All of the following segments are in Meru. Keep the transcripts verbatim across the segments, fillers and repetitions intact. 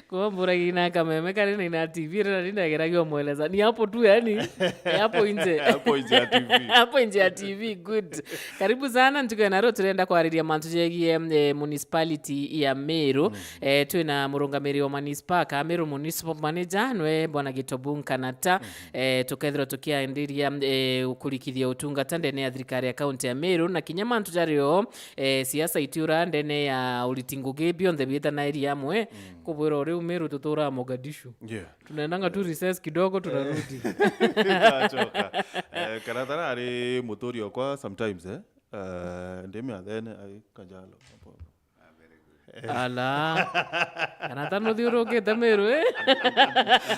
Kumburagia na kameme kari na ina T V, rira nindageragia umweleza. Ni hapo tu, yani, hapo nje. Hapo nje ya T V. Hapo nje ya T V, good. Karibu sana, ntuku ya nario turenda kwariria mantu jegie, eh, municipality ya Meru. Eh, twina murungamiri wa manispa, ka Meru Municipal Manager, nwe Bwana Gitobu Nkanata. Eh, tukethirwa tukiandiria, eh, ukurikithia utungata ndene ya thirikari ya kaunti ya Meru, na kinya mantu jario, eh, siasa itiura ndene ya uriti ngugi, bionthe biitanairie amwe. Kubwira uriu Meru tuturaa Mogadishu. Yeah. Tunaendanga tu recess kidogo, tunarudi. Tutachoka. Eh, kana tara ari muturi okwa sometimes, eh? Eh, ndimi athene, ai, Kanjalo. Ala. Kana ta nuthiurukite Meru, eh?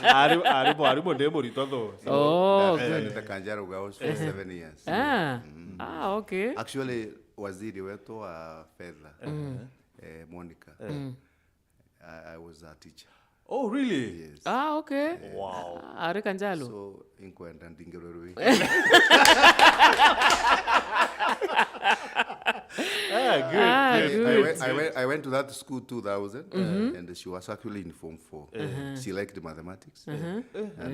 Ari, ari, ari mo ndi murito tho. So, Oh, Eh, good. nita Kanjalo Girls for seven years. Ah. Ah, okay. Actually, waziri wetu wa fedha, eh, Monica, I, I was a teacher. Oh, really? Yes. Ah, okay. Wow. Ah, ari Kanjalo. So, inkwenda ndingerwe rwi. Ah, good. Ah, I, good. I, went, I, went, I went to that school two thousand, uh, and she was actually in form four. She liked mathematics. And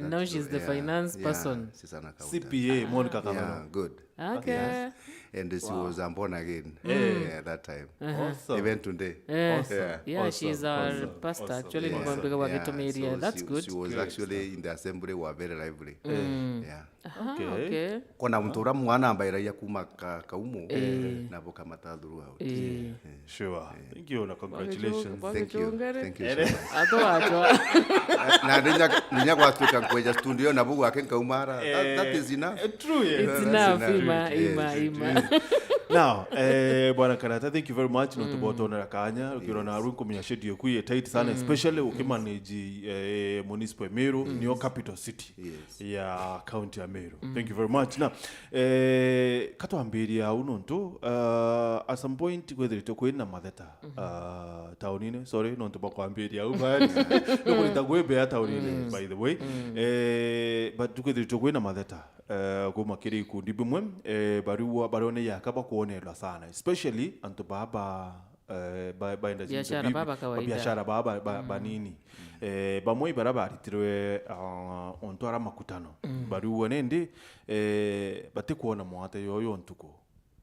Now that- she's the yeah, finance yeah, person. She's an accountant. C P A, Monica Kamano. Yeah, good. Okay. And she was a born again, yeah, at that time. Awesome. Even today. Eh, Awesome, yeah, awesome, she's our awesome, pastor. Awesome. Actually, Yeah. Ni kwambia wa Yeah, Gitomeria. so That's she, good. She was actually in the assembly were very lively. Yeah. Ah, Okay. Okay. Kona mtu ura mwana ambairagia kuma ka, kaumo, na boka mata throughout. Eh. Sure. Thank you na congratulations. Bwana Thank you. Chongere. Thank you so much. Ato wacho. Na ndinya ndinya gwatuika nkweja studio na bugu ake nkaumara. That, that is enough. Eh, true, yeah. It's That's enough, enough. ima, Yes, ima, it ima. Now, eh, Bwana Kanata, thank you very much. No tubotonera kanya ukirona aru nkumenya schedule ku ye tight sana, especially ukimanage, eh, municipal Meru, niyo capital city ya county ya Meru. Thank you very much. Now, eh, katwambiria au nontu, uh, at some point kwithiritwe kwina matheta, uh, taunine, sorry, nontu bakwambiria au bari nukurita gwibea taunine, by the way. Eh, but kwithiritwe kwina matheta, eh, kuma kiri ikundi bimwe, eh, bariwa, barione yaka bakwonerwa sana, especially antu baba, eh, ba, ba industry, Biashara bi- baba ba kawaida. Biashara baba, ba, banini. Eh, bamwe bara baritirwe, ah, ontu ara makutano. Bariwa nindi, eh, batikwona mwate yoyo ntuku.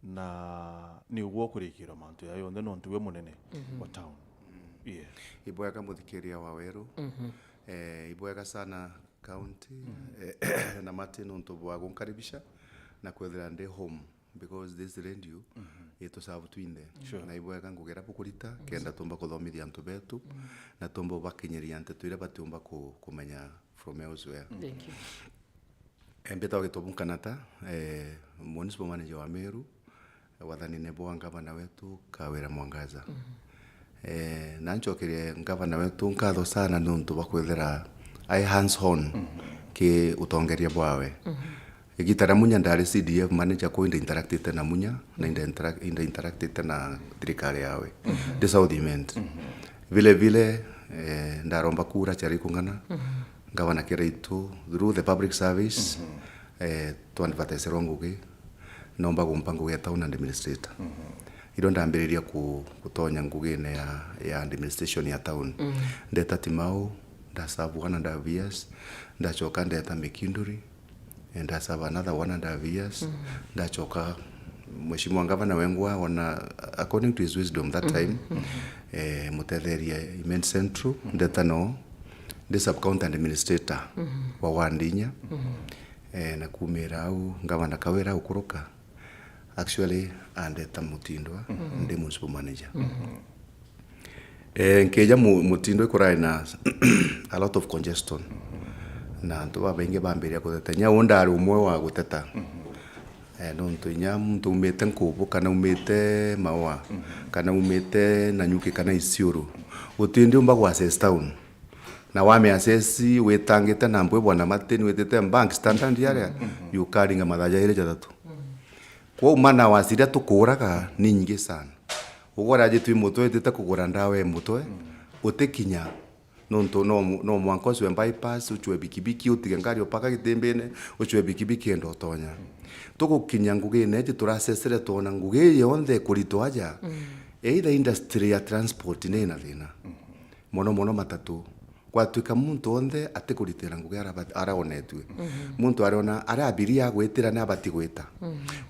Na ni ugwo kurikirwa mantu ya yonthe nontu we munene wa town. Yeah. Ibwega muthikiria wa weru. Eh, ibwega sana county, eh, na mati nontu bwa gunkaribisha na kwethira ndi home, because this radio itusabu twinthe. Na ibwega ngugira bukurita kenda tumba kuthomithia antu betu na tumba ubakinyiria nteto iria batiumba ku-, kumenya from elsewhere. Thank you. Eh, mbitagwa Gitobu Nkanata, eh, municipal manager wa Meru, wathanine bwa ngavana wetu Kawira Mwangaza. Eh, na ncokerie ngavana wetu nkatho sana nontu bwa kwithira ai hands on ki utongeria bwawe. Igita ria Munya ndari C D F manager, kuu inda interactite na Munya na inda interac-, inda interactite na thirikari yawe ndi South Imenti. Vile vile, eh, ndaromba kura ciari kung'ana, ngavana Kiraitu, through the public service, eh, twa advertiserwa ngugi, nomba gumpa ngugi ya town administrator. Irio ndambiriria ku-, gutonya ngugine ya, ya administration ya town. Ndeta Timau, ndaserve one and a half years, ndacoka ndeta Mikinduri, eh, ndaserve another one and a half years. Ndacoka, Mheshimiwa Ngavana wengwa ona, according to his wisdom that time, eh, mutetheria Imenti Central, ndeta no, ndi sub county administrator wa ward inya. Eh, na kumira au, Ngavana Kawira ukuruka, actually, andeta Mutindwa, ndi municipal manager. Eh, nkeja mu-, Mutindwa ikurai na a lot of congestion. Na antu babaingi bambiria guteta. Nya u ndari umwe wa guteta. Eh, nontu inya muntu umite Nkubu, kana umite Maua, kana umite Nanyuki, kana Isiolo, gutindi umba gwa access town. Na wame access witangite na mbwe bwana Martin, witite bank standard area, you carrying mathaa jairi jathatu. Kwou mana wa ciria tukuraga ni nyingi sana. Ugora aje twi mutwe, witite kugura ndawa ya mutwe, utikinya, nontu no mu-, no mwanka ucwe bypass, ucwe bikibiki, utige ngari upaka Gitimbine, ucwe bikibiki enda utonya. Tugukinya ngugine iji turacecere twona ngugi ii yonthe ikuritwa aja, Either industry ya transport ni ina thina. Mono mono matatu. Gwatuika muntu onthe atikuritira ngugi ara-, araonetue. Muntu ariona, aria abiria agwitira ni abati gwita.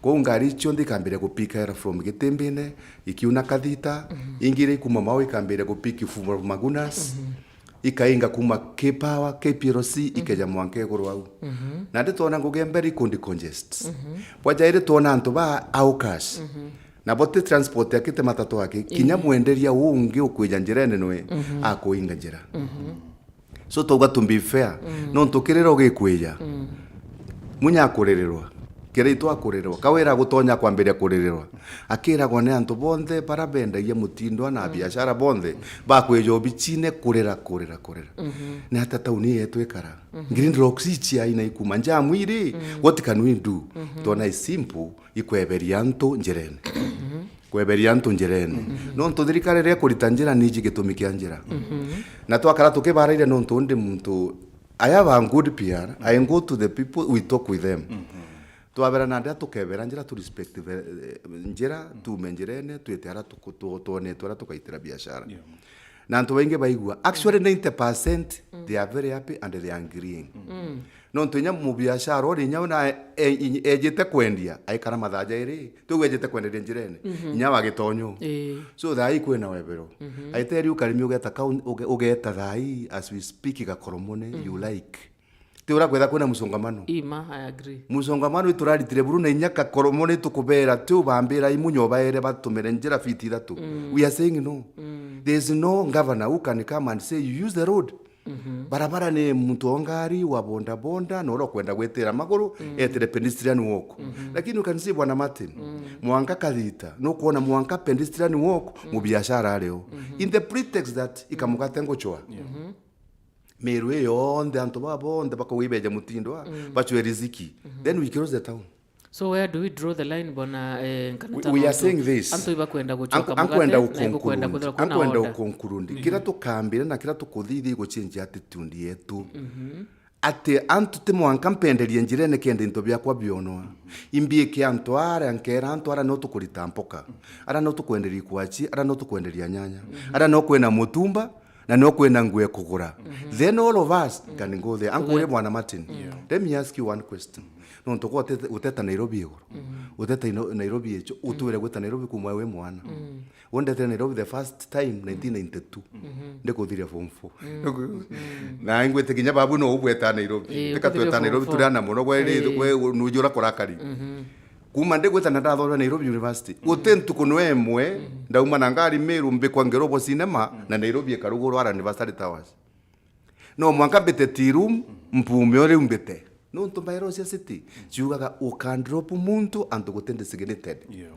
Kwou ngari cionthe ikambiria gupika era from Gitimbine, ikiuna Kathita, ingi iria ikuma Mau ikambiria gupiki from Magunas, ikainga kuma K-Power, K P L C, ikeja mwanka iguru au. Na ndi twona ngugi ya mbere ikundi congest. Bwa jairi twona antu ba hawkers. Nabo ti transport aki, ti matatu aki. Kinya mwenderia ungi ukwija njirene nwe akuinga njira. So twauga to be fair, nontu kirira ugikwija, munya akurirwa, kiraitwa akurirwa, kawira gutonya kwambiria kurirwa, akiragwa ni antu bonthe bara bendagia mutindwa na biashara bonthe, bakwija obichine kurira, kurira, kurira. Ni atia tauni yetu ikara? Green rocks ichi aina ikuma njamu iri, what can we do? Twona is simple, ikweberia antu njirene. Kweberia antu njirene. Nontu thirikari iria ikurita njira niji gitumi kia njira. Na twakara tukibaraire nontu ndi muntu, I have a good P R, I go to the people, we talk with them. Twabera na ndia tukebera njira, tu respect ve-, njira, tuume njirene, twite ara tuku-, tu-, twonetwe ara tukaitira biashara. Na antu baingi baigua, actually ninety percent they are very happy and they are agreeing. Nontu inya mubiashara uri inya una e-, e-, ejite kwendia, aikara mathaa jairi, tiu ejite kwenderia njirene, inya wa gitonyo. So thaa ii kwina webero. I tell you, Karimi, ugeta kaun-, uge-, ugeta thaa ii as we speak Gakoromone, you like. Ti ura kwetha kwina musongamano. Ima, I agree. Musongamano ituraritire buru na inya Gakoromone tukubera, tiu bambira imunyo baere batumire njira fiti ithatu. We are saying no. There is no governor who can come and say you use the road. Barabara ni muntu o ngari, wa boda boda, na uria ukwenda gwitira maguru, etire pedestrian walk. Lakini you can see, Bwana Martin, mwanka Kathita, nukwona mwanka pedestrian walk, mubiashara ari o. In the pretext that ikamugate nguchwa. Meru iyo yonthe, antu baa bonthe bakauga ibeje mutindwa, bachwe riziki. Then we close the town. So where do we draw the line, bwana, eh, Nkanata? We, we are saying this. Antu ibakwenda guchoka mugate, ankwenda na igukwenda uconclude, kwithirwa kwina ankwenda order. Uconclude. Kira tukambira na kira tukuthithia iguchange attitude yetu. Ati antu ti mwanka mpenderie njirene kenda into biakwa bionwa. Imbiike antu aria, nkera antu aria no tukurita mpoka. Aria no tukwenderia ikwachi, aria no tukwenderia nyanya. Aria no kwina mutumba, na no kwina nguo ekugura. Then all of us can go there. Ankuria Bwana Martin, let me ask you one question. Nontu kwa utete, uteta Nairobi iguru. Uteta ino-, Nairobi icho, utwire gwita Nairobi kuma wi mwana. Wondetire Nairobi the first time nineteen ninety-two. Ndikuthiria form four. Na ingwite kinya babu no ubweta Nairobi. Ii, ndikatweta ukuthiria Nairobi form four. Turi ana muno, gwe ri-, ii, gwe nujura kurakari. Kuma ndigwita na ndathomera Nairobi University. Guti ntuku no imwe ndauma na ngari Meru mbikwa Ngerobo Cinema na Nairobi ikarugurwa ara University Towers. No mwanka mbite tea room, mpume o riu mbite. Nontu mbaero cia city ciugaga, "U can drop muntu antu guti designated." Yeah.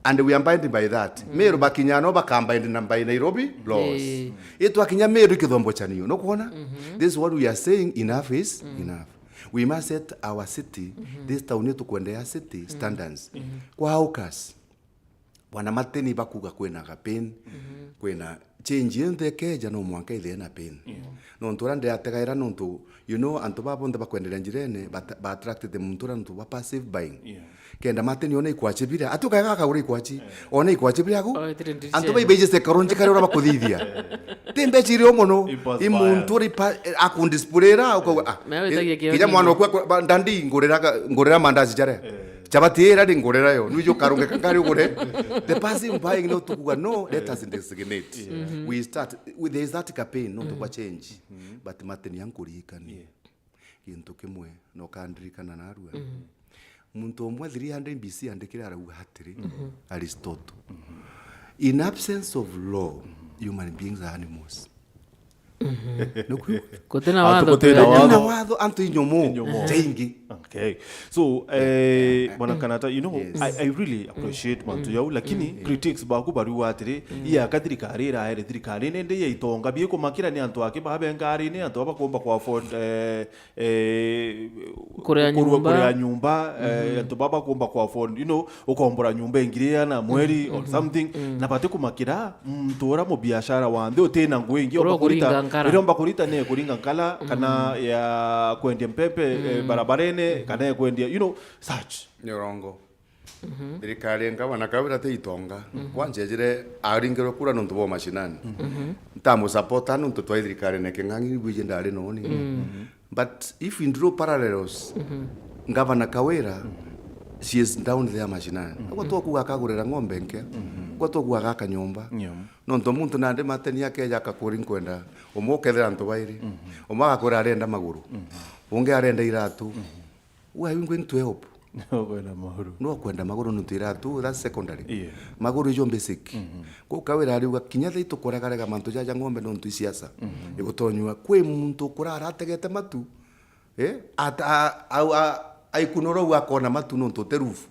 And we are abiding by that. Meru bakinya no bakambind na by Nairobi laws. Ii. Itwakinya Meru ikithombo chanio. Nukwona? This is what we are saying, enough is enough. We must set our city, this town yetu kwendea city standards. Kwa hawkers, Bwana Martin bakuga kwina ga pain, kwina change yonthe ikeja no mwanka ithie na pain. Nontu uria ndirategaira nontu, you know, antu baa bonthe bakwenderia njirene, ba, ba attracted muntu uria nontu ba passive buying. Kenda Martin ona ikwachi biria, ati ukega akagura ikwachi, ona ikwachi biria agu. Oh, itire ndiricha. Antu baibaije psychologically uria bakuthithia. Ti mbecha irio mono. I muntu uria ipa-, akundisplaira, ukauga, ah, kinya mwana okwa, ndandi ngurira, ngurira mandazi jaria. Chabati ira ri ngurira yo. Nwiji ukarungika ngari ugure. The passive buying no tukuga, no, let us designate. We start, there is that campaign, no tukwa change. But Martin ankuririkania. Gintu kimwe, na ukandirikana narua. Muntu umwe three hundred B C andikire arauga atiri, Aristotle, "In absence of law, human beings are animals." Nukwigua? Gutina watho. Gutina watho, antu inyomo. Inyomo. Jaingi. Okay. So, eh, Bwana Kanata, you know, I, I really appreciate mantu yau, lakini critics baku bariuga atiri, iya ka thirikari iraere thirikari nende ya itonga bikumakira ni antu aki babe ngari ni antu abakomba kwa afford, eh, eh, kuria nyumba. Kuria nyumba, eh, antu baba kumba kwa afford, you know, ukombora nyumba ingiri iana mweri or something, na bati kumakira muntu ura mubiashara wa nthi utina ngugi ingi, uria omba kurita, uria omba kurita ni kuringa nkala, kana ya kwendia mpempe, eh, barabarene, kana ya kwendia, you know, such. Ni urongo. Thirikari ya ngavana Kawira ti itonga. Kwanza ejire aringirwe kura nontu bwa mashinani. Ntamusapota nontu twai thirikarine king'ang'i, ibwiji ndari noni. But if we draw parallels, Gavana Kawira, she is down there mashinani. Agwa twakuga akagurira ng'ombe nke, agwa twakuga agaka nyomba. Nontu muntu nandi mateni akeja akakuri nkwenda, umwe ukethira antu bairi, umwe agakwira arenda maguru, ungi arenda iratu. Who are you going to help? Kwenda maguru. No kwenda maguru nontu iratu, that's secondary. Yeah. Maguru ijo basic. Kuu Kawira ariuga kinya thai tukuregarega mantu jaja ng'ombe nontu i siasa. Igutonyua kwi muntu ukurara ategete matu. Eh? At, a, a, a, aikunura u akona matu nontu uti roof.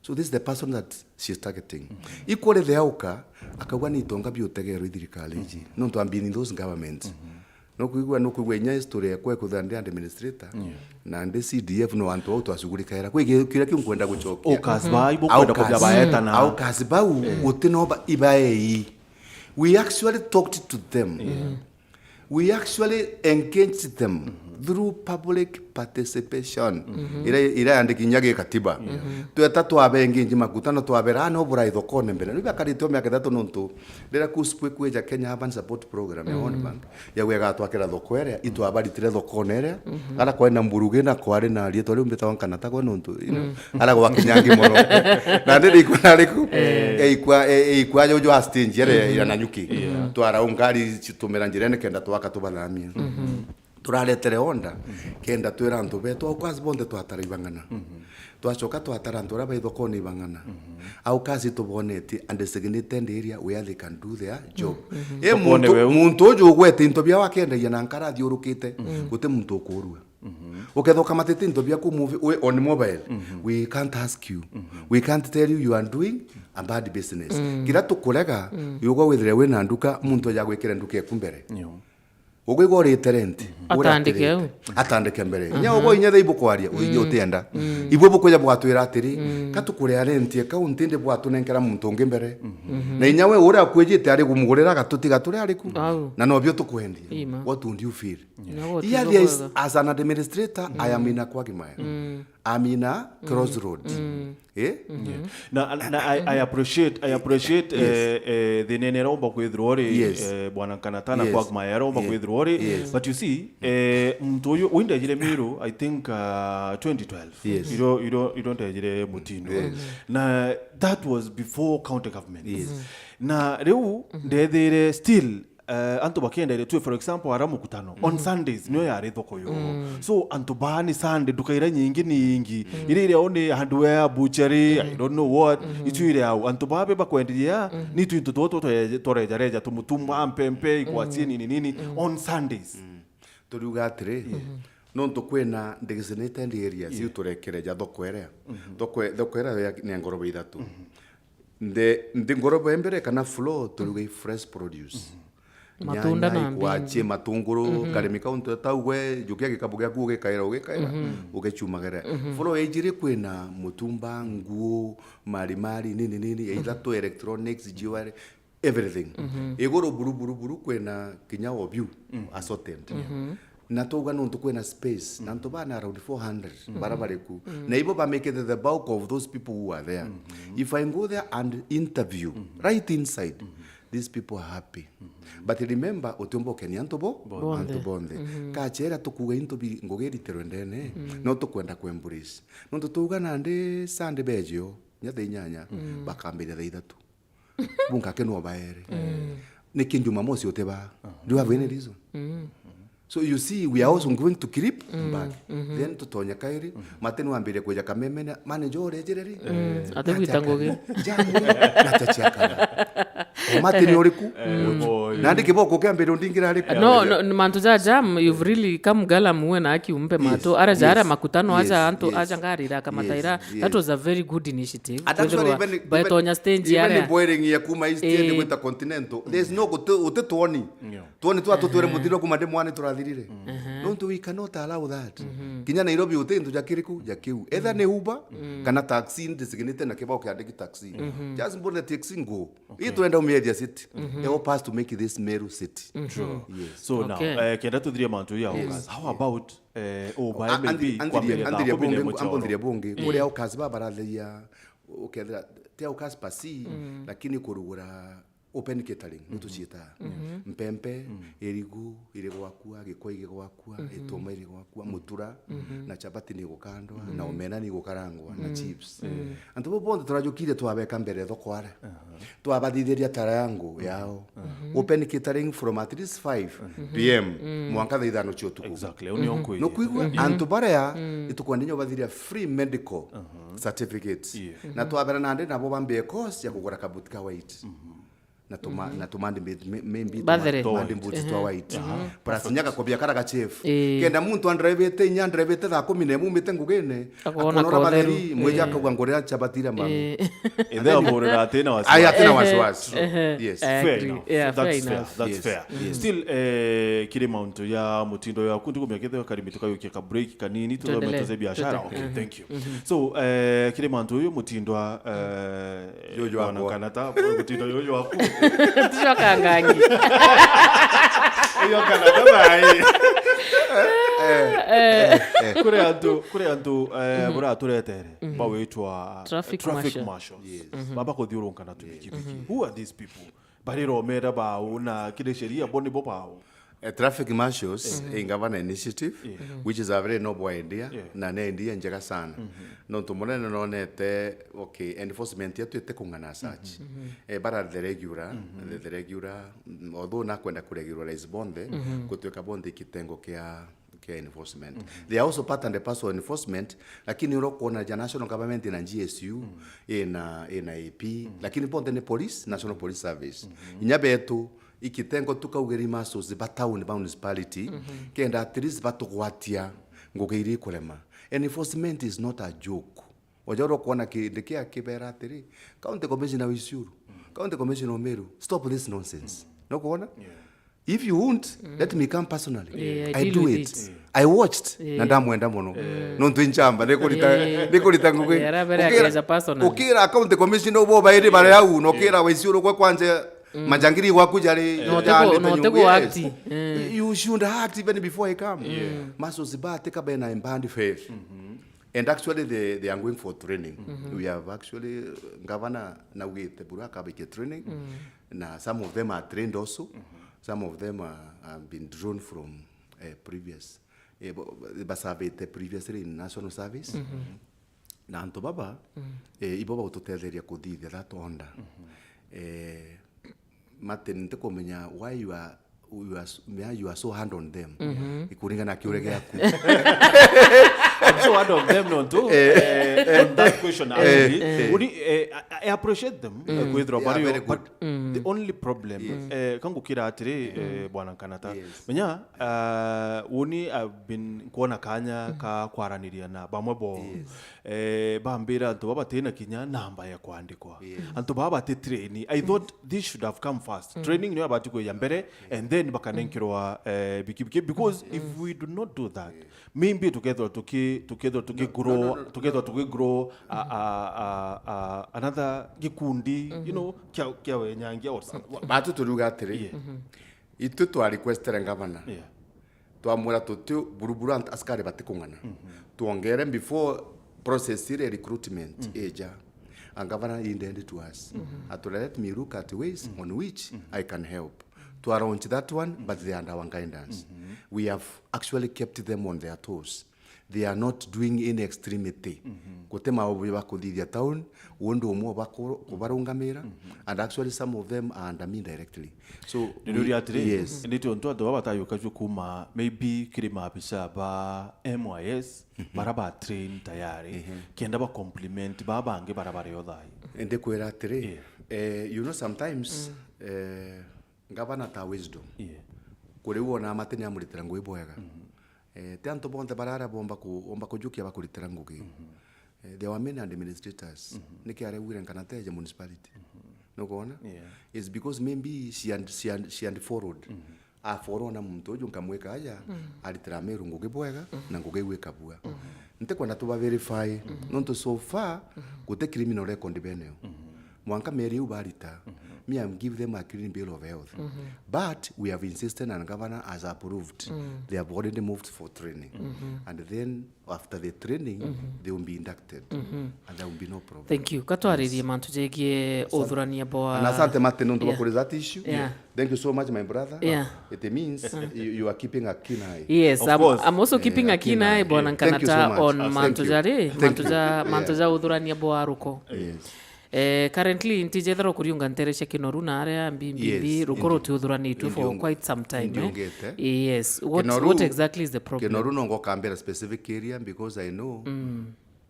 So this is the person that she is targeting. Ikuri the auka, akauga ni itonga biutegerwe i thirikari iji. Nontu I've been in those governments. Nukwigua, nukwigua inya history yakwa ikuthira ndi administrator, na ndi C D F, no antu au twacugurikaira. Kwi ki-, kiria kiu nkwenda gucokia. Au kasi bau, ibo kwenda kubia baetana. Au kasi bau, guti no ba-, ibaei. We actually talked to them. We actually engaged them through public participation. Ira, ira yandiki inya gi katiba. Tweta twabe engage makutano, twabera, "Ah, no burai thokone mbere." Riu bakarite o miaka ithatu nontu riria KUSPWE kwija Kenya Urban Support Program ya World Bank, ya gwegatwakira thoko iria, itwabaritire thokone iria, ara kwari na mburugi na kwari na rietwa riu mbitagwa Nkanata gwe nontu, you know, ara gwakinyangi mono. Na ndi ikwa nariku, eikwa, e-, eikwa jojo a stage iria ira Nanyuki. Twara ngari citumira njira nikenda twaka tubathamia. Turaretere order, kenda twira antu betu, au kasi bonthe twatara ibang'ana. Twacoka twatara antu aria bai thokone ibang'ana. Au kasi tubonetie and designated area where they can do their job. E muntu, muntu uju ugwete into biao akendagia na nkara athiurukite, guti muntu ukuurua. Ukethira ukamatite into biaku muvi-, wi on mobile, we can't ask you. We can't tell you you are doing a bad business. Kiria tukurega, yugwa withire wina nduka, muntu aja gwikire nduka eku mbere. Ugwigwa urite rent, uria atandike au. Atandike mbere. Inya ugwa inya thai bukwaria, uinya utienda. Ibwe bukwija bwatwira atiri, ka tukuria rent account indi bwatunenkera muntu ungi mbere. Na inya we uria akwijite ari kumugurira gatuti gaturi ariku. Au. Na nobio tukwendia. Ima. What would you feel? Here there is, as an administrator, I am in a quagmire. I'm in a crossroad. Eh? Na, na I, I appreciate, I appreciate, eh, eh, thina ene romba kwithirwa ri, eh, bwana Nkanata na quagmire romba kwithirwa ri. But you see, eh, muntu uyu, uyu ndejire Miru, I think, uh, twenty twelve. Iro, iro, iro ndejire Mutindo. Na that was before county government. Na riu ndethire still, eh, antu bakienderia tu, for example, ara mukutano on Sundays niyo yari thoko yo. So antu baa ni Sunday, nduka iria nyingi ni ingi, iria iria ni hardware, butchery, I don't know what, icio iri au. Antu baa be bakwenderia ni twintu tuo tuo twe-, twarejareja, tumutumba, mpempe, igwacie, nini nini, on Sundays. Turiuga atiri, nontu kwina designated areas iu turekereja thoko iria. Thoko, thoko iria ya, ni ngoroba ithatu. Nthi, nthi ngoroba ya mbere kana floor turiuga i fresh produce. Matunda na mbingi. Nyanya, igwacie, matunguru, karimi kau ntu tau gwe, jukia gikabu giaku ugikaira, ugikaira, ugicumagire. Floor ya ijiri kwina mutumba, nguo, mari mari, nini nini, ya ithatu electronics, jewelry, everything. Iguru buru buru buru kwina kinya obiu, assorted. Na twauga nontu kwina space, na antu bana around four hundred bara bari ku. Na ibo bamekete the bulk of those people who are there. If I go there and interview, right inside, these people are happy. But remember, utiumba ukenia antu bo, antu bonthe. Kachera tukuga into bi ngugi iriterwe ndene, no tukwenda ku embrace. Nontu twauga nandi Sunday bejio, nya thaa inyanya, bakambiria thaa ithatu. Bunkakenwa baere. Niki Jumamosi utibaa? Do you have any reason? So you see, we are also going to creep back. Then tutonya kairi, Martin wambirie kuja kamemene, manager urejere ri? Ati gwita ngugi. Jamu, na tachiakana. O Martin uriku? Nandi kiboko kiambire undingira ariku? No, no, ni mantu ja jam, you've really come galam we na aki umpe mato. Ara ja ara makutano aja antu aja ngarira kamataira. That was a very good initiative. And actually, even, even, betonya stage even aria. Boring ya kuma East End gwita Continental, there's no gutu-, guti twoni. Twoni twa tutwire mutiro kuma ndi mwana turathirire. Nontu we cannot allow that. Kinya Nairobi uti into ja kiriku, ja kiu. Either ni Uber, kana taxi, ndisiginite na kibao kiandiki taxi. Just board the taxi, go. Ii turenda umiethia city. They help us to make this Meru city. True. Yes. So now, eh, kenda tuthirie mantu ya Hawkers. How about, eh, Uber maybe kwambiria thaa kumi na imwe cia oro? Ambondiria bungi. Kuria Hawkers ba baratheria ukethira, ti au kaspa si, lakini kurugura open catering, nituciitaga. Mpempe, irigu iri gwakua, gikwa igi gwakua, ituma iri gwakua, mutura, na chapati ni gukandwa, na omena ni gukarangwa, na chips. Antu bau bonthe turajukire twabeka mbere thoko aria. Twabathithiria tara yangu yao. Open catering from at least five p m mwanka thaa ithano cia utuku. Exactly, uni onkwiri. Nukwigua? Antu baria itukwenda inya ubathiria free medical certificates. Yeah. Na twabera nandi nabo bambie course ya kugura kabuti ka white. Na tuma-, na tumandi mbi-, mi-, mi-, mbi-, Bathere. Tumandi mbuti twa white. Plus nyaka kobia kara ga chef. Ii. Kenda muntu andrevete, inya andrevete thaa kumi na imwe umite ngugine, akona ora batheri, mwija akauga ngurira chapati iria mami. Ii. Ithe amurira atina wasiwasi. Ai, atina wasiwasi. Yes. I agree. Fair enough. Yeah, fair enough. That's fair. That's fair. Yes. Still, eh, kiri mauntu ya mutindo ya kuntu kumia kithe karimi tukayukia ka break kanini, tuthome tuze biashara. Tuendelee. Okay, thank you. So, eh, kiri mantu uyu mutindo wa, eh, Jojo wakwa. Kana ta mutindo uyu waku. Tucoka ngangi. Uyu kana ta bai. Eh, kuri antu, kuri antu, eh, buraturetere, bawitwa traffic marshal. Yes. Baba kuthiurunka na tubikibiki. Who are these people? Bari romera bau na kiri sheria bo nibo bau? Eh, traffic marshals, eh, governor initiative, which is a very noble idea, na ni idea njega sana. Nontu munene nonete, okay, enforcement yetu iti kung'ana as such. Eh, bara the regular, the, the regular, mm, although nakwenda kuregularize bonthe, gutwika bonthe kitengo kia, kia enforcement. They are also part and parcel enforcement, lakini uria ukwona ja national government ina G S U, ina, ina A P, lakini bonthe ni police, National Police Service. Inya betu, ikitengo tukaugeri masos ba town, ba municipality, kenda at least batugwatia ngugi iria ikurema. Enforcement is not a joke. Oja uria ukwona kindi kia kibera atiri, County Commissioner wa Isiolo, County Commissioner wa Meru, stop this nonsense. Nukwona? Yeah. If you won't, let me come personally. Yeah, I deal with it. I watched, na ndamwenda muno. Nontu inchamba, nikurita, nikurita ngugi. Yeah, arabere akeza personally. Ukira County Commissioner ubo bairi bare au, na ukira wa Isiolo kwa kwanje, majangiri gwaku jari, no, jari tegu, no, tegu act. You should act even before I come. Yeah. Masos ba tika bena in bad faith. And actually, they, they are going for training. We have actually, uh, governor naugite buru akabikia training. Na some of them are trained also. Some of them are, have been drawn from, uh, previous. Eh, bo-, baservite previously in national service. Na antu baba, eh, ibo bagututetheria kuthithia that order. Eh, Martin, ntikumenya why you are, you are s-, why you are so hard on them. Ikuringana na kiuria giaku. I'm so hard on them, no, too. Eh, on that question, eh, actually, eh, uni, eh, I, I appreciate them, eh, kwithirwa bari o, but the only problem, eh, kangukira atiri, eh, bwana Nkanata. Yes. Menya, uh, uni I've been kuona kanya ka kwaraniria na bamwe bo. Yes. Eh, bambira antu baba batina kinya namba ya kwandikwa. Yes. Antu baba bati train. I thought this should have come first. Training niyo abati kuya mbere, and then bakanenkerwa, eh, bikibiki. Because if we do not do that, maybe tukethwa tuki-, tukethwa tuki grow, tukethwa tuki grow a, a, a, a, another gikundi, you know, kia, kia wenyangia or something. Batu turiuga atiri, itu twa requestera governor. Yeah. Twamwira tuti buruburu ant-, askari batikung'ana. Twongere before process ire recruitment ija. And governor indende to us. Atwira, "Let me look at ways on which I can help." Twa launch that one, but they are under our guidance. We have actually kept them on their toes. They are not doing any extremity. Guti maobu bakuthithia town, undu umwe bakuru-, kubarungamira, and actually some of them are under me directly. So, niriuria atiri, yes. Ni tiontu antu baba batayuka ju kuma maybe kiri maabisa ba M Y S, bara ba train tayari, kenda ba compliment baba bangi bara bari o thayu. Ndikwira atiri, eh, you know, sometimes, eh, ngavana ta wisdom. Yeah. Kuri wona mati ni amuritira ngugi bwega. Eh, ti antu bonthe bararia bomba ku-, bomba kujukia bakuritira ngugi. Eh, there were many administrators. Niki aregwire nkana teje municipality? Nukwona? Yeah. It's because maybe she had, she had, she had followed. Afollow na muntu uju nkamwika aja, aritira Meru ngugi bwega, na ngugi igwika bua. Ntikwenda tuba verify, nontu so far, guti criminal record benayo. Mwanka meri iu barita, me, I'm give them a clean bill of health. But we have insisted and governor has approved. They have already moved for training. And then after the training, they will be inducted. And there will be no problem. Thank you. Katwaririe mantu jegie uthurania bwa. And asante Martin, nontu bwa kuri that issue. Yeah. Thank you so much, my brother. Yeah. It means you, you are keeping a keen eye. Yes, I'm also keeping a keen eye, bwana Nkanata, on mantu jari, mantu ja, mantu ja uthurania bwa ruko. Yes. Eh, currently, ntijethera kuriunga ntere cia Kinoru na aria mbimbi, ruko rutiuthuranitue for quite some time, eh? Yes. What, what exactly is the problem? Kinoru no ngokambira specific area because I know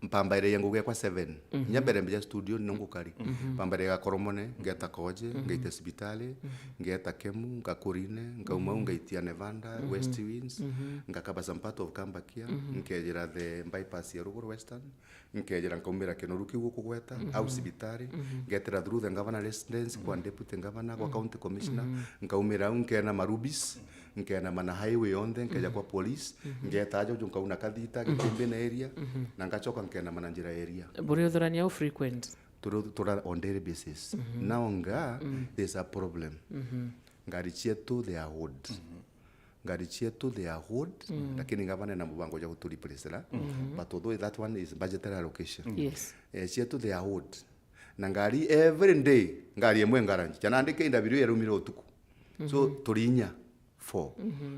mpambaire ya ngugi yakwa seven. Inya mbere mbija studio ni ngukari. Mpambaire ya Gakoromone, ngeta Koje, ngaita Cibitari, ngeta Kemu, ngakurine, ngauma u ngaitia Nevada, West Winds, ngakaba some part of Kambakia, nkejira the bypass ya ruguru Western, nkejira nkaumira Kinoru kiu ukugweta, au Cibitari, ngetira through the governor residence kwa deputy governor, kwa county commissioner, nkaumira au nkena Marubis, nkenama na highway yonthe, nkeja kwa police, ngeta aja uju nkauna Kathita, Gitimbine area, na ngacoka nkenama na Njira area. Buri uthurania u frequent? Turi, tura on daily basis. Now nga, there's a problem. Ngari cietu they are old. Ngari cietu they are old, lakini ngavana ena mubango ja gutu replacera. But although that one is budgetary allocation. Yes. Eh, cietu they are old. Na ngari every day, ngari imwe ngaranji. Jana ndi K W yarumire utuku. So, turi inya, four.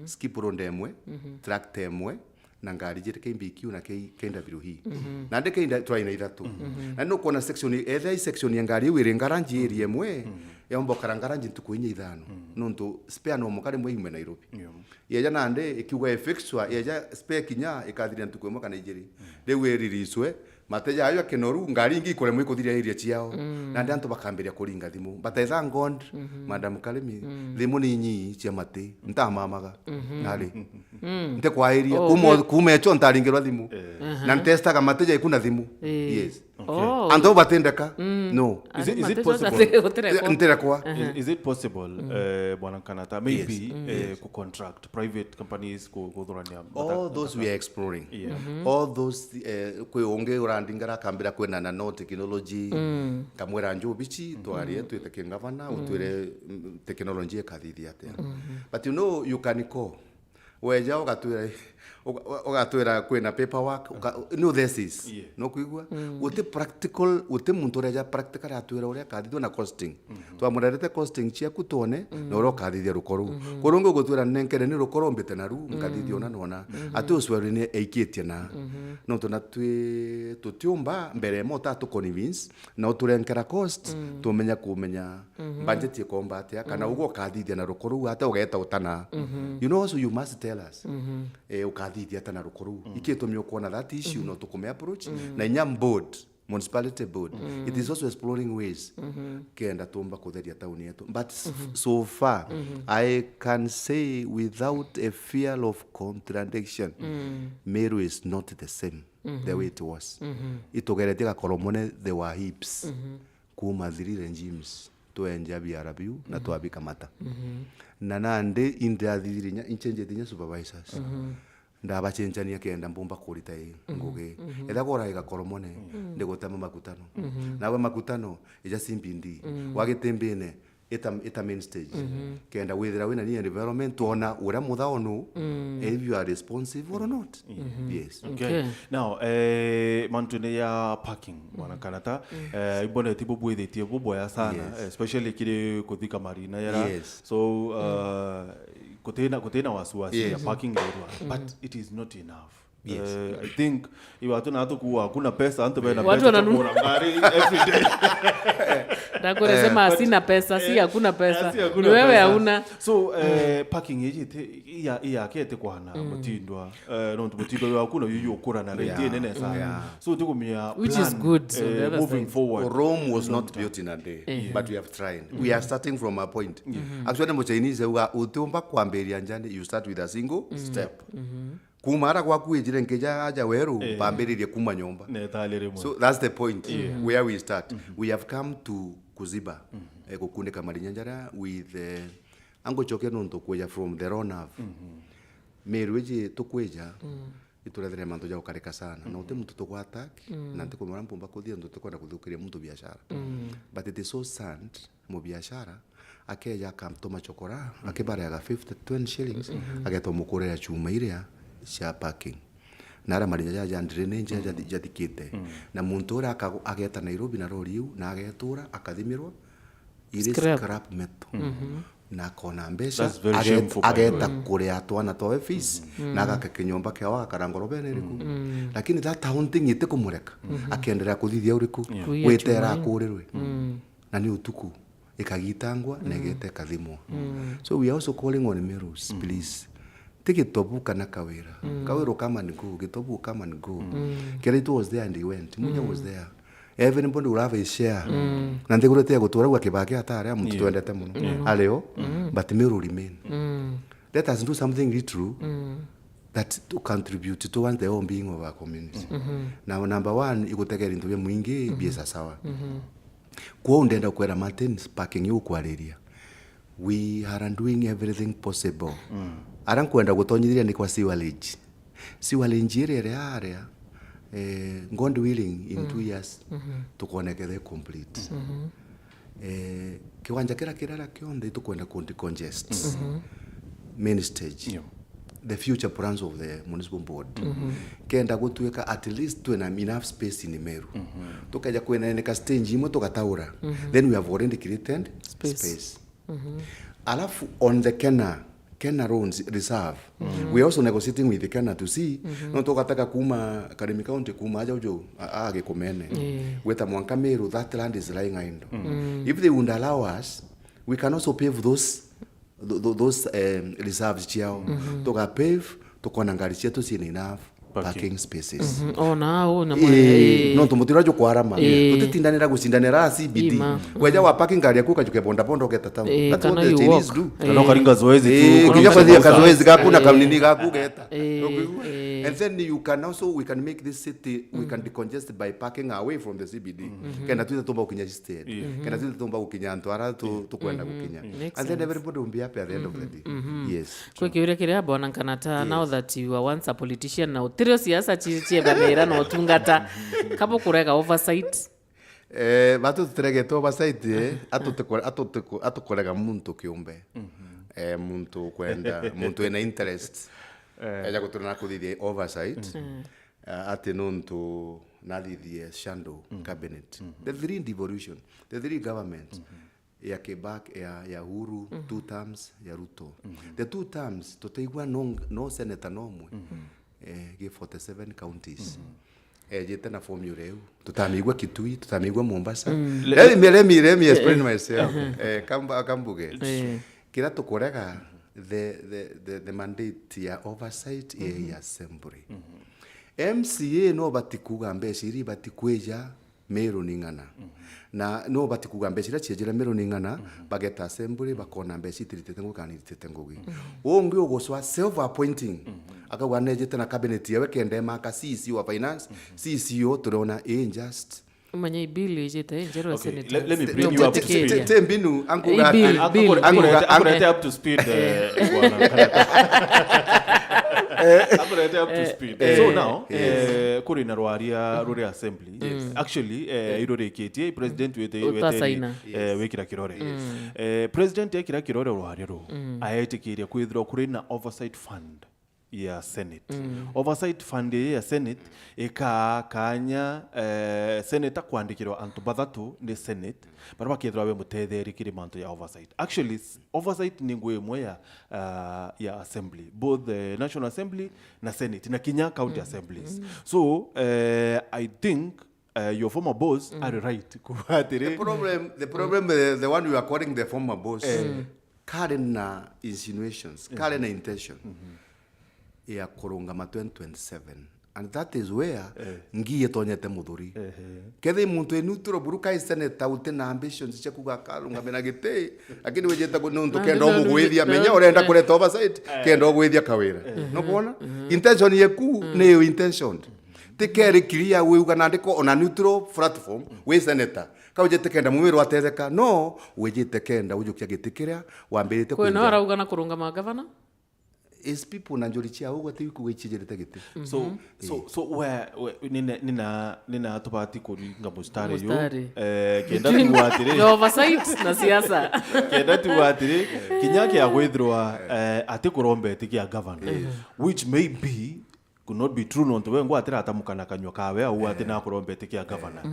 Skip road emwe, tractor emwe, na ngari jiri K B Q na K-, K W E. Na ndi K-, twaina ithatu. Na ni ukwona section, etha i section ya ngari iu iri ngaranji iri emwe, yomba ukara ngaranji ntuku inya ithano. Nontu spare no muka rimwe iume Nairobi. Yeja nandi ikiuga ifixwa, yeja spare kinya ikathiria ntuku imwe kana ijiri. Riu iririswe, Mate jayo ya Kinoru, ngari ingi ikuremwa ikuthiria area ciao. Nandi antu bakambiria kuringa thimu. But I thank God, Madam Karimi, thimu ni inyi cia mati, ntamamaga. Nari. Ntikwairia. Kuma, kuma echo ntaringirwa thimu. Na ntestaga mate jaiku na thimu. Yes. Antu batindeka. No. Is it, is it possible? Ntirekwa. Is, is it possible, eh, Bwana Nkanata, maybe, eh, ku contract private companies ku-, kuthurania mataka? All those we are exploring. Yeah. All those, eh, kwi ungi urandingara akambira kwina nano technology. Nkamwira njubici, twarie twite kingavana, utwire, mm, technology ikathithia atia. But you know, you can call. Weja ugatwira, uga-, ugatwira kwina paperwork, uka-, no thesis. Yeah. No kwigua? Guti practical, guti muntu ureja practical atwira uria akathithua na costing. Twamurerete costing ciaku twone, na uria ukathithia rukoro ruu. Kuru ungi ugutwira nenkere ni rukoro mbite naru, nkathithia ona nona. Ati ucwari ni eikitie na. Nontu na twi, tutiumba mbere mo ta tu convince, na uturenkera cost, tumenya kumenya budget ikomba atia, kana uguo ukathithia na rukoro ruu atia ugeta utana. You know, also you must tell us. Eh, ukathithia atia na rukoro ruu. Iki itumi ukwona that issue, no tukume approach. Na inya board, municipality board, it is also exploring ways kenda tumba kutheria town yetu. But s-, so far, I can say without a fear of contradiction, Meru is not the same the way it was. Itugeretie Gakoromone, there were heaps. Kuma three regimes, twenja B R B U na twabika mata. Na nandi indathithiri inya, inchenjete inya supervisors. Ndabacenjania kenda mbumba kurita i ngugi. Etha kora i Gakoromone, ndigutema makutano. Nawe makutano, ija C B D. Wa Gitimbine, ita, ita main stage. Kenda withira wina ni environment, twona uria muthao nu, if you are responsive or not. Yes. Okay. Okay. Now, eh, mantune ya parking, Bwana Nkanata, eh, imbonete bubwithitie buboya sana, especially kiri kuthika marina yara. Yes. So, uh, kutina, kutina wasiwasi ya parking area, but it is not enough. Yes. Eh, I think iwatu na tukuwa hakuna pesa, antu bena pesa wananu- kugura ngari every day. Ndakuresema, eh, sina pesa, si hakuna pesa. Si hakuna pesa. Ni wewe hauna. So, eh, parking iji ti, iya, iya kete kwana mutindwa. Eh, nontu mutindwa waku na yuyu ukura na rate nene sana. So, tukumia which is plan, good, eh, moving forward. Rome was not built in a day, but we have tried. We are starting from a point. Actually, mu Chinese uga utiumba kwambiria njani, you start with a single step. Kuma ara gwaku wijire nkija aja weru, bambiririe kuma nyomba. So that's the point where we start. We have come to kuziba, eh, gukunika marinya jaria with, eh, angucokia nontu kwija from the raw nerve. Meru iji tukwija, iturethere mantu ja gukarika sana. Na uti muntu tugwa attack, na ntikumwira mpumba kuthia nontu tukwenda kuthukiria muntu biashara. But it is so sad mubiashara, akeja akamtuma chokora, akibareaga fifty, twenty shillings, ageta umukurira chuma iria cia parking. Na ara marinya ja, ja drainage ja, jathi-, jathikite. Na muntu uria aka-, ageta Nairobi na lori iu, na agetura, akathimirwa, iri Scrap. scrap metal. Na akona mbeca, That's very aget-, shameful, by the ageta way. kuria twana twawe fees, na agaka kinyomba kiao, agakara ngorobene iriku. Lakini that haunting itikumureka. Akiendelea kuthithia uriku? Yeah. Kuiya Gwitera chuma. akurirwe. Na ni utuku, ikagitangwa, na igeta ikathimwa. So we are also calling on Merus, please. Ti Gitobu kana Kawira. Kawira come and go, Gitobu come and go. Kira it was there and he went. Munya was there. Everybody will have a share. Na nthiguru itiga gutura gwa kibaki atari a muntu Yeah. twendete muno. Yeah. Ari o, but Meru remain. Let us do something little that to contribute towards the well-being of our community. Now, number one, igutegera into bia mwingi, bia sasawa. Kwou ndenda kwera Martins, parking iu ukwariria. We are doing everything possible. Ara nkwenda gutonyithiria ni kwa sewerage. Sewerage iria iri aria, eh, God willing, in two years, tukonekethe complete. Eh, kiwanja kiria kirara kionthe tukwenda ku decongest. Main stage. Yeah. The future plans of the municipal board. Kenda gutuika at least twina enough space in Meru. Tukeja kwineneka stage imwe tugataura. Then we have already created Space. space. Alafu on the Kena, Kena Roads Reserve, we are also negotiating with the Kena to see, no tugataka kuma Karimi County, kuma aja uju, a, a Gikumene. Yeah. Gwita mwanka Meru, that land is lying idle. If they would allow us, we can also pave those, th-, th-, those, um, reserves ciao. Tuga pave, tukona ngari cietu ciina enough Parking. parking spaces. Mhm. Ona au na Ii, mwe- nontu muti uria jukwarama. Ii. Tutitindanira gucindanira a C B D. Ima. Weja wa parking ngari yaku ukajuke boda boda ugeta town. Ii, That's what kana the you Chinese walk. do. Kana ukaringa zoezi tu, Ii, ukaringa kinya kwathia zoezi. kazoezi gaku na Ii. kanini gaku ugeta. Ii, Ukaigua? ii. And then you can also, we can make this city, we can decongest by parking away from the C B D. Kenda twithe tumba gukinya East End. Ii. Kenda twithe tumba gukinya antu ara tu-, tukwenda gukinya. Makes And then sense. everybody will be happy at the end of the day. Yes. Kwi kiuria kiria bwana Nkanata, Yes. now that you are once a politician na utirio siasa ci-, ciethanira na utungata, kabo kurega oversight? Eh, batu tutiregete oversight, eh, atutikore-, atutiko-, atukorega muntu kiumbe. Eh, muntu kwenda, muntu ena interest. Eh. Eja gutura na kuthithia oversight. Eh, ati nuntu nathithie shadow cabinet. The three devolution, the three government. Ya Kibaki, ya, ya Uhuru, two terms, ya Ruto. The two terms, tutaigua no, no senator nomwe. Eh, gi forty-seven counties. Ejite na formula iu. Tutamigua Kitui, tutamigua Mombasa. Let, let me, let me, let me explain myself. Eh, kamba-, kambuge. Eh. Kira tukurega, the, the, the, the mandate ya oversight ya, ya assembly. M C A no bati kuga mbeca iria ibati kwija Meru ni ng'ana. Na no bati kuga mbeca iria ciejire Meru ni ng'ana, bageta assembly, bakona mbeca itiritite ngugi kana iritite ngugi. Ungi ugucwa self appointing. Akauga nejite na cabinet yawe kenda emaka C E C wa finance, C E C o turona injust. Umanye i bill ijite njeru ya Okay, senator. let, let me bring you up to Te, te, speed. te, te mbinu, ankuga Bill, ati, Bill, ankuga, Bill. ankuga, Akurete, akurete up to speed, eh, bwana. Akurete up to speed. Eh, So now, yes. eh, kuri na rwaria ruri assembly. Yes. Actually, eh, irurikitie, president wete, wete, Utasaina. eh, wikira kirore. Eh, president ekira kirore rwaria ru. Aetikiria kwithirwa kuri na oversight fund ya Senate. Oversight fund ii ya Senate ikaa kanya, eh, senator kwandikirwa antu bathatu ni Senate, baria bakethirwa be mutetheeri kiri mantu ya oversight. Actually, s-, oversight ni ngugi imwe ya, ah, ya assembly, both the National Assembly na Senate, na kinya county assemblies. So, eh, I think, eh, your former boss ari right kuuga atiri. The problem, the problem, eh, the one you are calling the former boss, kari na insinuations, kari na intention ya kurungama twenty twenty-seven. And that is where Eh. ngii itonyete muthuri. Ehe. Kethi muntu e neutral buru kai senator uti na ambitions cia kuga akarungamira giti, lakini wijite ku-, nuntu Na kenda ndina umugwithia, rwiri-, menya na urenda eh. kureta oversight, Eh. kenda ugwithia Kawira. No kuona? Intention yeku ni yo intention. Ti keri clear wiuga nandiko ona neutral platform wi senator. Ka wijite kenda mumiro atetheka, no, wijite kenda ujukia giti kiria wambirite Kwina kuingia. arauga na kurungama gavana? Is people na njuri cia ugwe ti ikuga icijirite giti. So, so, so we, we, nina, nina, nina tubati kuringa mustari yu. Mustari. Eh, kenda tuga atiri. The oversight na siasa. Kenda tuga atiri, kinya kia gwithirwa, eh, ati kurombeti kia governor. Which may be, could not be true, nontu we ngwa atira atamuka na kanyua kawe, au ati nakurombeti kia governor.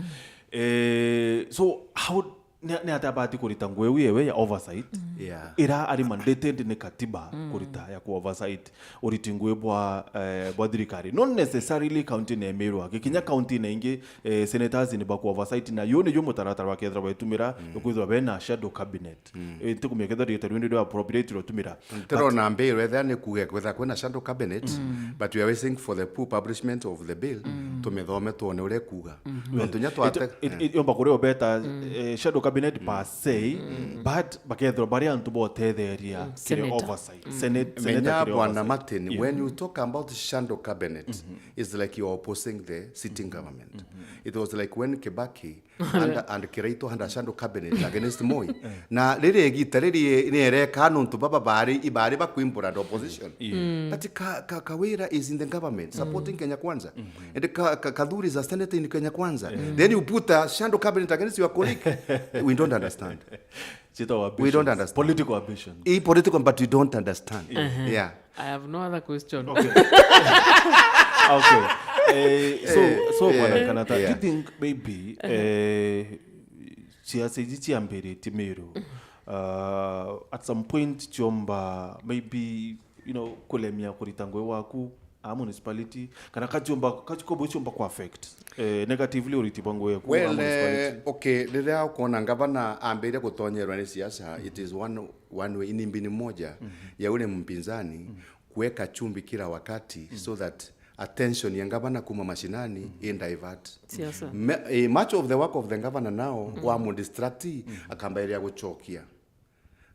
Eh, so, how Ni, ni atia abati kurita ngugi iu yewe ya oversight, yeah, ira ari mandated ni katiba kurita ya ku oversight uriti ngugi bwa, eh, bwa thirikari? Not necessarily county na Meru aki, kinya county na ingi, eh, senators ni baku oversight, na yu ni yu mutaratara bakethira baitumira, ukwithirwa bena shadow cabinet. Eh, ntikumenya kethira riita riu ni rio appropriate rotumira. Ntirona bill whether ni kuge kwetha kwina shadow cabinet, but we are waiting for the full publishment of the bill, tumithome twone uria ikuga. Nontu nya twate- It- it- it- yomba kuria ubeta, eh, shadow cabinet per se, but bakethirwa bari antu botetheria kiri oversight. Senate- Senate Menya kiri Bwana oversight. Martin, when you talk about shadow cabinet, it's like you are opposing the sitting government. It was like when Kibaki and, and Kiraitu and a shadow cabinet against Moi. Na riri igita riri ni ereka nontu baba bari, ibari bakuimbura the opposition. But ka, ka, Kawira is in the government supporting Kenya Kwanza. And ka, ka, Kathuri is a senator in Kenya Kwanza. Then you put a shadow cabinet against your colleague. We don't understand. We don't understand. Political ambition. I political, but we don't understand. Yeah. I have no other question. Okay. Okay. Eh, so, so, Bwana Kanata, do you think maybe, eh, siasa iji ciambiritie Meru, uh, at some point ciomba maybe, you know, kulemia kurita ngugi waku a municipality, kana kaciomba, kaci-, kobo ciomba ku affect, eh, negatively uriti bwa ngugi yaku a municipality? Well, eh, okay, riria ukona ngavana ambiria gutonyerwa ni siasa, it is one one way, ni mbinu moja ya ule mpinzani kuweka chumvi kila wakati so that attention ya gavana kuma mashinani i divert. Siasa. Me- eh, much of the work of the governor now wamudistract, akambiriria gucokia.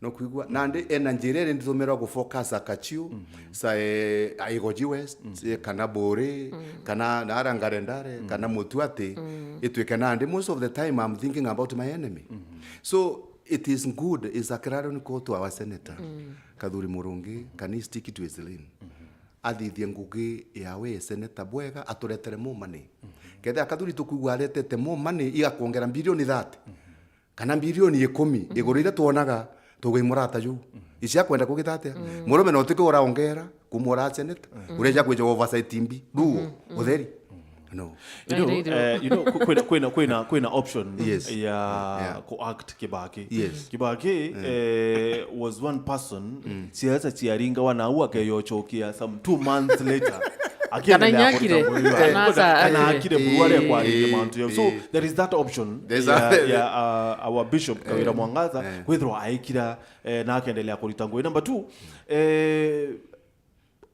No kwigua nandi ena njira iri nditumirwa gufocus akachiu sa, eh, Igoji West, eh, kana Buri, kana nara Ngarendare, kana Mutuati, itwike nandi most of the time I'm thinking about my enemy. So it is good, is a clarion call to our senator, Kathuri Murungi, can he stick to his lane? Athithie ngugi yawe senator bwega, aturetere more money. Kethira Kathuri tukwigua aretete more money, igakwongera bilioni thirty, kana bilioni ikumi, iguru iria twonaga, tugwi murata juu. Icia kwenda kugita atia? Murume no tike uraongera, kumwora senator, ureja kwija oversight mbi. Ruo, utheri. No. You know, Airire. Eh, you know, ku- kwina, kwina, kwina, kwina option Yes. ya Yeah. ku act Kibaki. Yes. Kibaki, eh, was one person, siasa ciaringawa na au akeyochokia some two months later. Akiendelea Kana nyakire. Kurita mwiwa. Kana asa, Kana eh. Akire buare kwa Eh, mantu yao. So, eh. There is that option There's ya, a- ya, uh, our bishop Kawira Mwangaza, kwithirwa aikira, eh, na akendelea kurita ngugi. Number two, eh,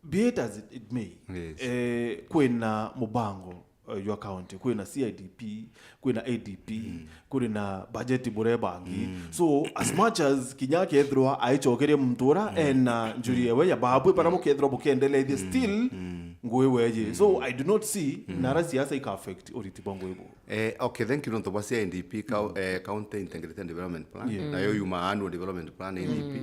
be it as it, it may, Yes. Eh, kwina mubango, eh, jwa county, kwina C I D P, kwina A D P, kuri na budget burebangi. So, as much as kinya kethirwa aichokerie muntu ura ena njuri yewe ya babu, bara mukethirwa bukiendelea ithi still ngui weje. So, I do not see nara siasa ika affect uriti bwa ngui bu. Eh, okay, thank you. Nontu bwa C I D P, cou- eh, County Integrated Development Plan, Yeah. Nayo yuma Annual Development Plan, A D P,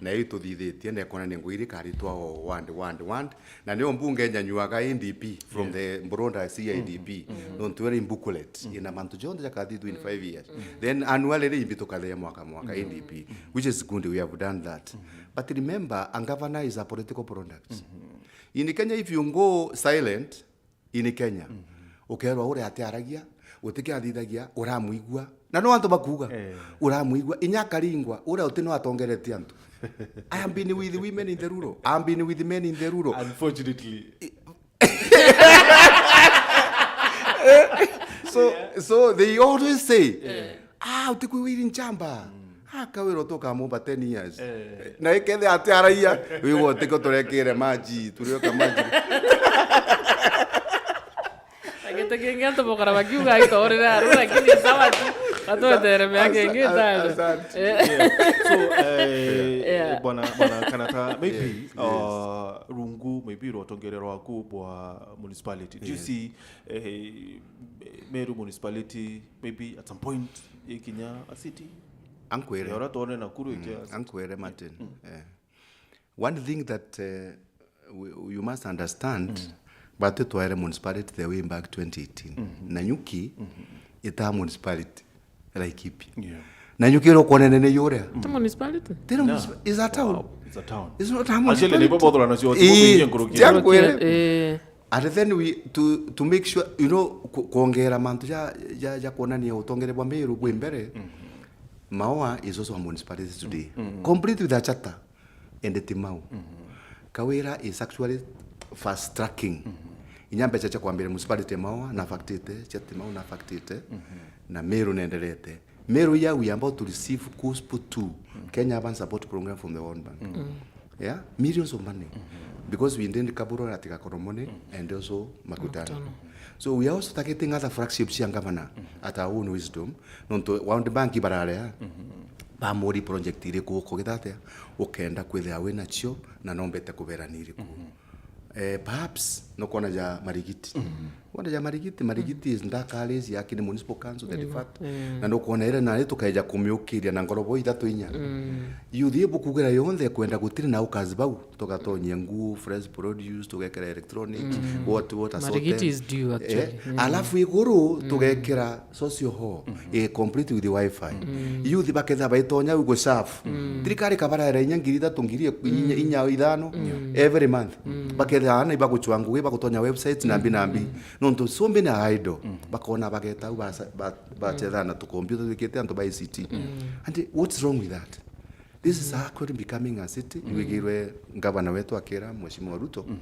nayo ituthithitie na ikonania ngui iri karitwa o ward, ward, ward. Na nio mbunge nyanyuaga A D P from the broader C I D P. Nontu iri booklet ina mantu jonthe jakathithua in five years. Then annually ri imbi tukathea mwaka mwaka A D P, which is good, we have done that. But remember, a governor is a political product. In Kenya, if you go silent, in Kenya. Ukerwa uria atiaragia, gutikia athithagia, uramwigua. Na no antu bakuuga, Eh. Uramwigua. Inya akaringwa, uria uti no atongeretie antu. I have been with women in the rural. I have been with men in the rural. Unfortunately. So, so they always say, "Ah, utikwi wiri njamba." Ah, Kawira tukamumba ten years. Eh. Na ikethe ati araia, wigwa utiko turekire maji, turioka maji. Agite kingi antu bokara bakiuga agitorire aru, lakini sawa tu. Atwetere miaka ingi itano. Asante. Eh. Yeah. So, eh, Yeah. Bwana, bwana Kanata, maybe, Yes, yes. Uh, rungu, maybe rwa utongeria rwaku bwa municipality. Do you Yes. see, eh, Meru municipality, maybe at some point, ikinya a city? Ankwire. Ya uria twone Nakuru ikia a city. Ankwire, Martin. Eh. One thing that, eh, we, you must understand, mm, batwi twaere municipality the way back twenty eighteen. Mm-hmm. Nanyuki, mm-hmm, ita municipality Laikipia. Yeah. Nanyuki ira ukonene ni yuria. Ti municipality? Tena, no, municipality, is a town. Wow, it's a town. It's not a municipality. Actually, nibo bothora nacio, ii, tibo kuingia nkuruki. Tiankwire. Eh. And then we, to, to make sure, you know, ku-, kwongera mantu ja, ja, ja kuonania utongere bwa Meru bwi mbere, mm-hmm, Maua is also a municipality today. Mm-hmm. Complete with a charter. Ende ti mau. Mm-hmm. Kawira is actually fast tracking. Mm-hmm. Inya mbeca cia kwambira municipality ya Maua na affectite, cia Timau na affectite, mm-hmm, na Meru nenderete. Meru ya we are about to receive cusp two, mm-hmm, Kenya Urban Support Program from the World Bank. Mm-hmm. Yeah, millions of money. Mm-hmm. Because we intend Kaburo atiga Koromoni, mm-hmm, and also Makutano. Makutano. So we are also targeting other flagships cia governor, mm-hmm, at our own wisdom. Nontu World Bank bararea, mm-hmm, bamuri project iriku ukugita atia, ukenda kwithira wi nacio, na nombete kuberania iriku. Mm-hmm. Eh, perhaps, nukwona ja Marigiti. Mm-hmm. Wona ja Marigiti, Marigiti, mm, is ndakari cia akini municipal council, the, mm, default. Mm. Na nukwona ira nari tukaija kumiukiria na ngorobo ithatu inya. Mm. Youth ibukugira yonthe kwenda gutiri na ukazi bau, tugatonyia nguu, fresh produce, tugekira electronics, mm, what, what, Marigiti is due, actually. Eh, mm, alafu iguru, mm, tugekira social hall, mm-hmm, i complete with wifi. Mm. Youth baketha baitonya u guserve. Mm. Thirikari kabarera inya ngiri ithatu, ngiri inya, mm, inya ithano, mm, every month. Mm. Baketha ana ibaguchwa ngugi, bagutonya websites, nambi, mm, nambi. Mm. Nontu so many are idle. Mm. Bakona bageta u basa-, ba-, bachethana tu computer twikite antu ba I C T. Mm. And what's wrong with that? This is, mm, actually becoming a city. Mm. Wigirwe gavana wetu akira Mheshimiwa Ruto, mm,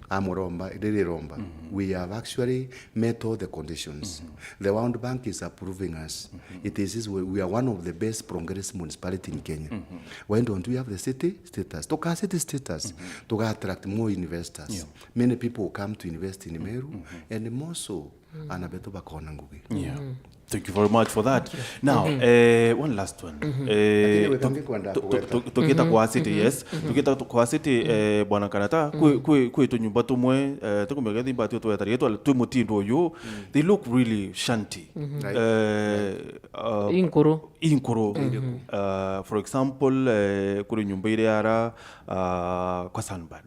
amuromba, ririromba. Mm. We have actually met all the conditions. Mm. The World Bank is approving us. Mm. It is, is we, we are one of the best progress municipality in Kenya. Mm. Why don't we have the city status? Tuka city status, mm, tuka attract more investors. Yeah. Many people will come to invest in Meru, mm, and more so, mm, ana betu bakona ngugi. Yeah. Mm. Thank you very much for that. Now, mm-hmm, eh, one last one. Mm-hmm. Eh, lakini we tu-, kangi kwenda tu-, tu-, kuweta. Tu-, tukiita, mm-hmm, kwa city, mm-hmm, yes. Mm-hmm. Tukiita tu-, kwa city, mm, eh, Bwana Kanata, kwi, mm, kwi, kwi tunyumba tumwe, eh, tukumenya thimba tio tweta ri, twa-, twi mutindo uyu. Mm. They look really shanty. Mm-hmm. Right. Eh, uh, inkuru. Inkuru. Mm-hmm. Uh, for example, eh, kuri nyumba iria ara, uh, kwa Sunbird.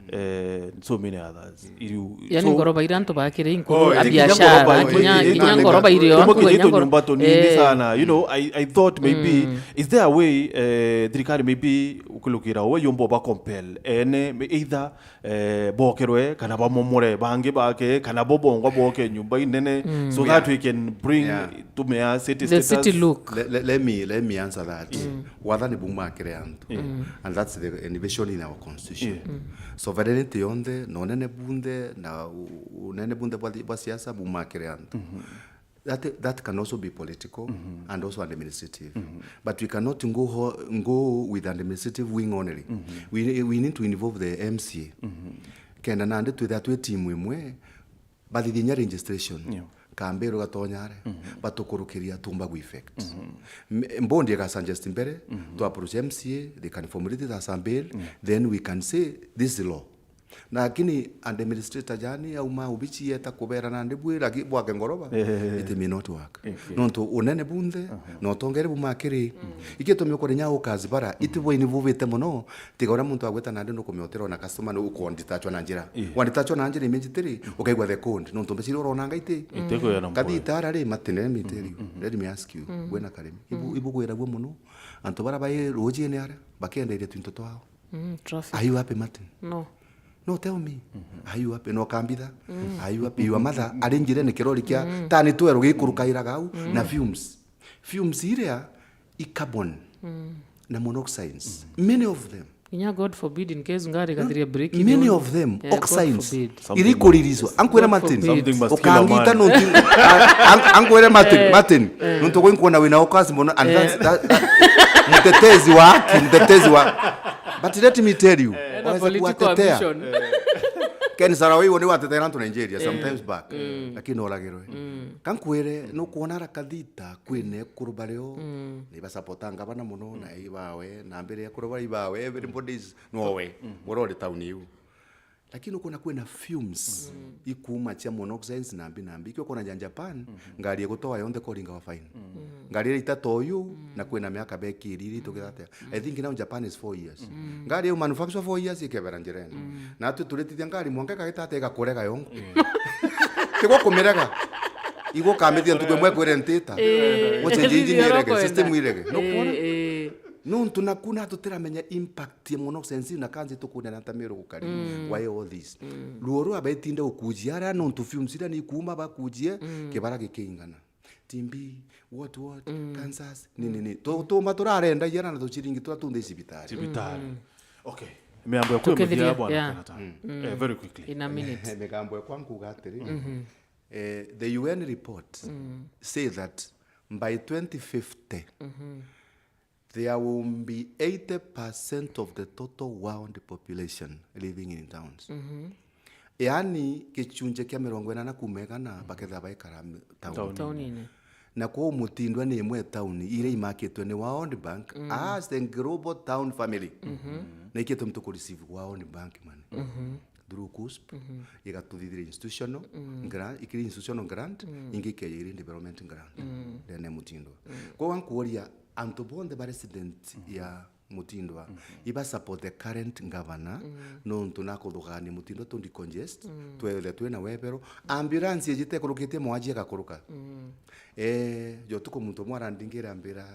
Eh, so many others. Iriu, yani so, ngoroba iria antu bakire inkuru, oh, eh, a biashara, kinya ngoroba, kinya, eh, kinya ngoroba irio, tumwe kinya kinyito ngoro-, nyumba tunini, eh, sana. You know, I, I thought maybe, mm, is there a way, eh, thirikari maybe ukilukira we yomba ba compel ene, me-, either, eh, bokerwe, kana bamomore, bangi bake, kana bo bongwa boke nyumba inene, mm, so that, yeah, we can bring, yeah, tumea city status. The city look. Le-, le-, let me, let me answer that. Mm. Wathani bumakire antu. Yeah. Mm. And that's the envision in our constitution. Yeah. Mm. Sovereignty yonthe, na unene bunthe, na u-, unene bunthe bwa thi-, bwa siasa bumakire antu. Mm-hmm. That, that can also be political, mm-hmm, and also administrative. Mm-hmm. But we cannot go ho-, go with administrative wing only. Mm-hmm. We, we need to involve the M C A. Mm-hmm. Kenda nandi twithira twi timu imwe, bathithie inya registration. Yeah. Kambere ugatonya are, mhm, batukurukiria tumba gu effect. Mhm. M-, bondi iga suggest mbere, mhm, to approach M C A, they can formulate it as a bill, yeah, then we can say, "This is law." Lakini administrator jani auma ubichi yeta kubera nandi bwira gi-, bwake ngoroba, eh, it may not work. Okay. Nontu unene bunthe, aha, na utongere bumakiri. Mm. Iki tumio kore nya ukazi bara, mm, iti bwa involvete muno, tiga uria muntu agweta nandi nukumiotera ona customer ni ukwanditachwa na njira. Ii. Wanditachwa na njira imenjitiri, mm, ukaigua the code. Nontu mbeca iria uronanga iti, itikwira na kathi mpore itara ri, Martin, let me tell you, mhm, mhm, let me ask you, mm, gwena karimi. Ibu, mm, ibugwiragua muno, antu bara bai rujini aria, bakienderia twinto twao. Mm, traffic. Are you happy, Martin? No. No, tell me. Mhm. Are you happy? No, kambitha. Mm. Are you happy? Your mother ari njirene kirori kia, mm, tani tweru gikurukairaga au, mm, na fumes. Fumes iria i carbon, mm, na monoxides. Mm. Many of them. Inya God forbid, in case ngari gathiria break, many of them, eh, God oxides, forbid. Something iri kuririzwa. Ankwira, God Martin, forbid. Something must kill a man. Ukangita nontu, a-, an-, ankwire, Martin, eh, Martin, eh, nontu gwe nkuona wina okasi muno, and, eh, that's, that, that, mtetezi wa haki, mtetezi wa, but let me tell you, eh, waweza political kuwatetea ambition. Ken Sarawi wone watetera antu Nigeria, eh, sometimes back, mm, lakini oragirwe. Mm. Kankwire, nukuona ara kathita, kwine ekuru bario, mm, ni basapota ngavana muno, mm, na ibawe, na mbere ya kuru bari ibawe, everybody is, no we, mm, urori town iu. Lakini ukona kwina fumes ikuuma cia monoxines na mbi na mbi. Ikio ukona ja Japan, ngari igutoa yonthe kuringawa fine. Ngari iria itatoa uyu, na kwina miaka bekiriri tugithate. I think now Japan is four years. Ngari iu manufacture four years ikebera njirene. Na twi turitithia ngari mwanka ikagita ata igakurega yongo. Tigwo kumirega. Igwo kamithia ntuku imwe kwire ntita. Eh. Gucenjia engine irege, system irege. Nukwona? Eh, eh. Nontu naku na tutiramenya impact ya monoxines na kanzi tukunena ta miru gukari. Why all this? Ruo rwa betinda ukujia ara nontu fumes iria ni kuuma bakujie, kibara gikiingana. T B, what, what, cancers, ni, ni, ni. Tu-, tuuma turarenda iara na tuciringi turia tunthe cibitari. Cibitari. Okay. Migambo ya Tukithiria, kwimithia bwana yeah. Kanata. Eh, very quickly. In a minute. Migambo ya kwa nkuga atiri, eh, the U N report say that by twenty fifty, there will be eighty percent of the total world population living in towns. Yaani, gicunji kia mirongo inana kuuma igana bakethira baikara m-, tauni. Tauni. Taunine. Na kwou Mutindwa ni imwe tauni iria imakitwe ni World Bank as the global town family. Na ikitwe mtu ku receive World Bank money. Through cusp, igatuthithira institutional grant, ikiri institutional grant, ingi ikeja iri development grant. Ndene Mutindwa. Kwou ankuuria, antu bonthe ba resident ya Mutindwa, iba support the current governor, nontu nakuthugania Mutindwa tu decongest, twethe twina webero. Ambulance ijite ikurukitie mwaji agakuruka. Eh, jo tuku muntu umwe arandingira ambira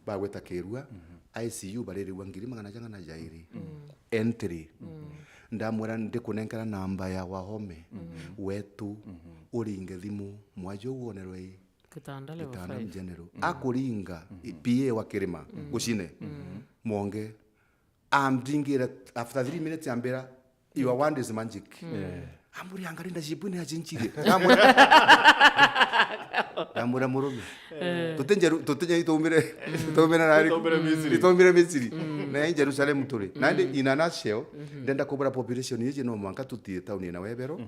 bagweta Kirua, I C U baririgwa ngiri magana jana na jairi. Entry. Ndamwira ndikunenkera namba ya Wahome, wetu, uringe thimu, mwaji uu wonerwe i Kitanda level gitanda five. General. Akuringa, P A wa Kirima, Gucine, Mwonge. Amdingira, after three minutes ambira, "Your wand is magic." Amburi, "Angalia, leadership ni achinchire." Ndamwira, ndamwira, "Murume. Tutinjeru, tutinje itumbire, itumbire nari, itumbire Misiri. Itumbire Misiri. Na i Jerusalem turi." Na ndi, in a nutshell, ndenda kubura population iji no mwanka tutie town ina webero.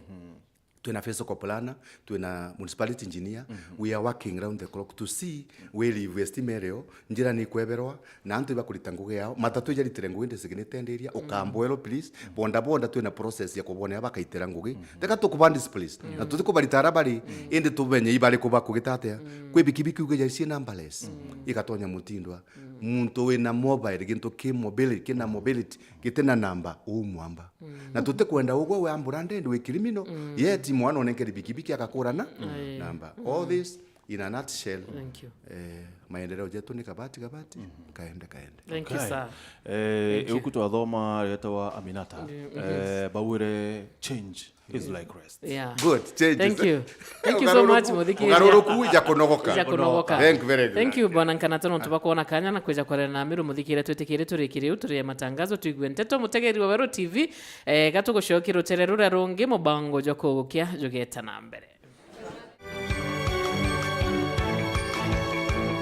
Twina physical planner, twina municipality engineer. We are working round the clock to see we live estimerio, njira ni kweberwa, na antu ibakurita ngugi yao, matatu ijaritire ngugi ndisignitendiria, ukamboero please, boda boda twina process ya kubonea bakaitira ngugi. Teka tukubandis please. Na tutikubarita ara bari, indi tubenye ibari kuba kugita atia. Kwi bikibiki ugeja cie numberless. Igatonya Mutindwa. Muntu wina mobile, gintu ki mobile, kina mobility, gitina namba, uu mwamba. Na tutikwenda ugwe we ambura ndendi wi criminal, yet mwana onenkeri bikibiki akakurana namba. All this in a nutshell. Thank you. Eh, maendeleo jetu ni kabati kabati, kaende kaende. Thank you, sir. Eh, thank you. Iuku twathoma retawa Aminata. Eh, bawire change is like rest. Yeah. Good, change. Thank you. Thank you so much, muthikiriria. Ugaruruku ija kunogoka. Ija kunogoka. Thank you very much. Thank you, bwana Nkanata, nontu bakwona kanya na kwija kwarera na Amiru. Muthikiriria, twitikire turikire u turi matangazo, twigue nteto, mutegeri wa Weru T V. Eh, gatugucokia rutere ruria rungi, mubango jwa kugukia jugeta na mbere.